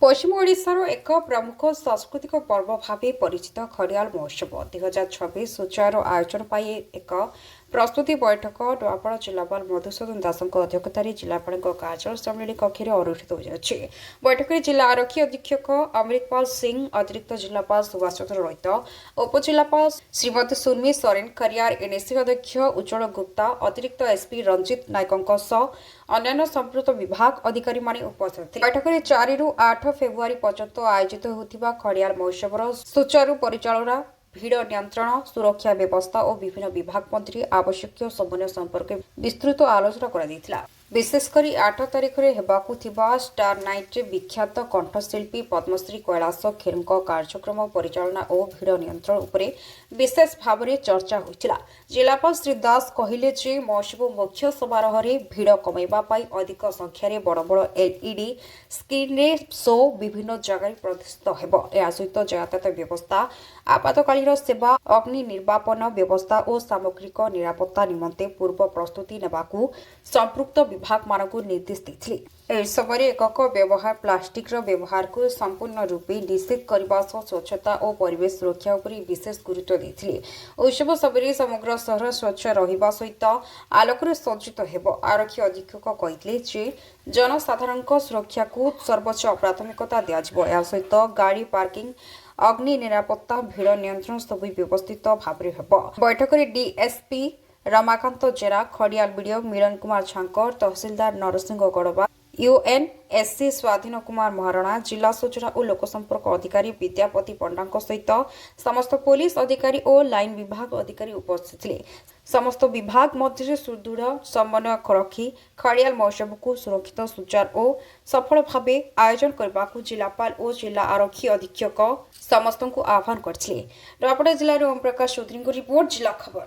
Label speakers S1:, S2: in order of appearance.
S1: ପଶ୍ଚିମ ଓଡ଼ିଶାର ଏକ ପ୍ରମୁଖ ସାଂସ୍କୃତିକ ପର୍ବ ଭାବେ ପରିଚିତ ଖଡ଼ିଆଳ ମହୋତ୍ସବ 2026 ସୁଚାରୁ ଆୟୋଜନ ପାଇଁ ଏକ ପ୍ରସ୍ତୁତି ବୈଠକ ନୂଆପଡ଼ା ଜିଲ୍ଲାପାଳ ମଧୁସୂଦନ ଦାସଙ୍କ ଅଧ୍ୟକ୍ଷତାରେ ଜିଲ୍ଲାପାଳଙ୍କ କାର୍ଯ୍ୟାଳୟ ସମ୍ମିଳନୀ କକ୍ଷରେ ଅନୁଷ୍ଠିତ ହୋଇଯାଇଛି। ବୈଠକରେ ଜିଲ୍ଲା ଆରକ୍ଷୀ ଅଧୀକ୍ଷକ ଅମୃତପାଲ ସିଂ, ଅତିରିକ୍ତ ଜିଲ୍ଲାପାଳ ସୁଭାଷ ଚନ୍ଦ୍ର ରଇତ, ଉପଜିଲ୍ଲାପାଳ ଶ୍ରୀମତୀ ସୁର୍ମି ସରେନ, ଖରିଆର ଏନ୍ଏସି ଅଧ୍ୟକ୍ଷ ଉଜ୍ଜଳ ଗୁପ୍ତା, ଅତିରିକ୍ତ ଏସ୍ପି ରଞ୍ଜିତ ନାୟକଙ୍କ ସହ ଅନ୍ୟାନ୍ୟ ସମ୍ପୃକ୍ତ ବିଭାଗ ଅଧିକାରୀମାନେ ଉପସ୍ଥିତ ଥିଲେ। ବୈଠକରେ 4ରୁ 8 ଫେବୃଆରୀ ପର୍ଯ୍ୟନ୍ତ ଆୟୋଜିତ ହେଉଥିବା ଖଡ଼ିଆଳ ମହୋତ୍ସବର ସୁଚାରୁ ପରିଚାଳନା, ଭିଡ଼ ନିୟନ୍ତ୍ରଣ, ସୁରକ୍ଷା ବ୍ୟବସ୍ଥା ଓ ବିଭିନ୍ନ ବିଭାଗ ମଧ୍ୟରେ ଆବଶ୍ୟକୀୟ ସମନ୍ୱୟ ସମ୍ପର୍କରେ ବିସ୍ତୃତ ଆଲୋଚନା କରାଯାଇଥିଲା। ବିଶେଷ କରି 8 ତାରିଖରେ ହେବାକୁ ଥିବା ଷ୍ଟାର ନାଇଟ୍ରେ ବିଖ୍ୟାତ କଣ୍ଠଶିଳ୍ପୀ ପଦ୍ମଶ୍ରୀ କୈଳାସ ଖେରଙ୍କ କାର୍ଯ୍ୟକ୍ରମ ପରିଚାଳନା ଓ ଭିଡ଼ ନିୟନ୍ତ୍ରଣ ଉପରେ ବିଶେଷ ଭାବରେ ଚର୍ଚ୍ଚା ହୋଇଥିଲା। ଜିଲ୍ଲାପାଳ ଶ୍ରୀ ଦାସ କହିଲେ ଯେ ମହୋତ୍ସବ ମୁଖ୍ୟ ସମାରୋହରେ ଭିଡ଼ କମାଇବା ପାଇଁ ଅଧିକ ସଂଖ୍ୟାରେ ବଡ଼ ବଡ଼ ଏଲ୍ଇଡି ସ୍କ୍ରିନ୍ରେ ଶୋ ବିଭିନ୍ନ ଜାଗାରେ ପ୍ରଦର୍ଶିତ ହେବ। ଏହା ସହିତ ଯାତାୟାତ ବ୍ୟବସ୍ଥା, ଆପାତକାଳୀନ ସେବା, ଅଗ୍ନି ନିର୍ବାପନ ବ୍ୟବସ୍ଥା ଓ ସାମଗ୍ରିକ ନିରାପତ୍ତା ନିମନ୍ତେ ପୂର୍ବ ପ୍ରସ୍ତୁତି ନେବାକୁ ସମ୍ପୃକ୍ତ ବିଭାଗମାନଙ୍କୁ ନିର୍ଦ୍ଦେଶ ଦେଇଥିଲେ। ଏହି ସମୟରେ ଏକକ ବ୍ୟବହାର ପ୍ଲାଷ୍ଟିକ୍ର ବ୍ୟବହାରକୁ ସମ୍ପୂର୍ଣ୍ଣ ରୂପେ ନିଷେଧ କରିବା ସହ ସ୍ୱଚ୍ଛତା ଓ ପରିବେଶ ସୁରକ୍ଷା ଉପରେ ବିଶେଷ ଗୁରୁତ୍ୱ ଦେଇଥିଲେ। ଉତ୍ସବ ସମୟରେ ସମଗ୍ର ସହର ସ୍ୱଚ୍ଛ ରହିବା ସହିତ ଆଲୋକରେ ସଜ୍ଜିତ ହେବ। ଆରକ୍ଷୀ ଅଧୀକ୍ଷକ କହିଥିଲେ ଯେ ଜନସାଧାରଣଙ୍କ ସୁରକ୍ଷାକୁ ସର୍ବୋଚ୍ଚ ପ୍ରାଥମିକତା ଦିଆଯିବ। ଏହା ସହିତ ଗାଡ଼ି ପାର୍କିଂ, ଅଗ୍ନି ନିରାପତ୍ତା, ଭିଡ଼ ନିୟନ୍ତ୍ରଣ ସବୁ ବ୍ୟବସ୍ଥିତ ଭାବରେ ହେବ। ବୈଠକରେ ଡିଏସ୍ପି ରମାକାନ୍ତ ଜେନା, ଖଡ଼ିଆଲ ବିଡିଓ ମିଳନ କୁମାର ଝାଙ୍କର, ତହସିଲଦାର ନରସିଂହ ଗଡ଼ବା, ୟୁଏନ୍ଏସ୍ସି ସ୍ୱାଧୀନ କୁମାର ମହାରଣା, ଜିଲ୍ଲା ସୂଚନା ଓ ଲୋକସମ୍ପର୍କ ଅଧିକାରୀ ବିଦ୍ୟାପତି ପଣ୍ଡାଙ୍କ ସହିତ ସମସ୍ତ ପୋଲିସ ଅଧିକାରୀ ଓ ଲାଇନ୍ ବିଭାଗ ଅଧିକାରୀ ଉପସ୍ଥିତ ଥିଲେ। ସମସ୍ତ ବିଭାଗ ମଧ୍ୟରେ ସୁଦୃଢ଼ ସମନ୍ୱୟ ରଖି ଖଡ଼ିଆଲ ମହୋତ୍ସବକୁ ସୁରକ୍ଷିତ, ସୁଚାରୁ ଓ ସଫଳ ଭାବେ ଆୟୋଜନ କରିବାକୁ ଜିଲ୍ଲାପାଳ ଓ ଜିଲ୍ଲା ଆରକ୍ଷୀ ଅଧୀକ୍ଷକ ସମସ୍ତଙ୍କୁ ଆହ୍ୱାନ କରିଥିଲେ। ନୂଆପଡ଼ା ଜିଲ୍ଲାରୁ ଓମ୍ ପ୍ରକାଶ ଚୌଧୁରୀଙ୍କ ରିପୋର୍ଟ, ଜିଲ୍ଲା ଖବର।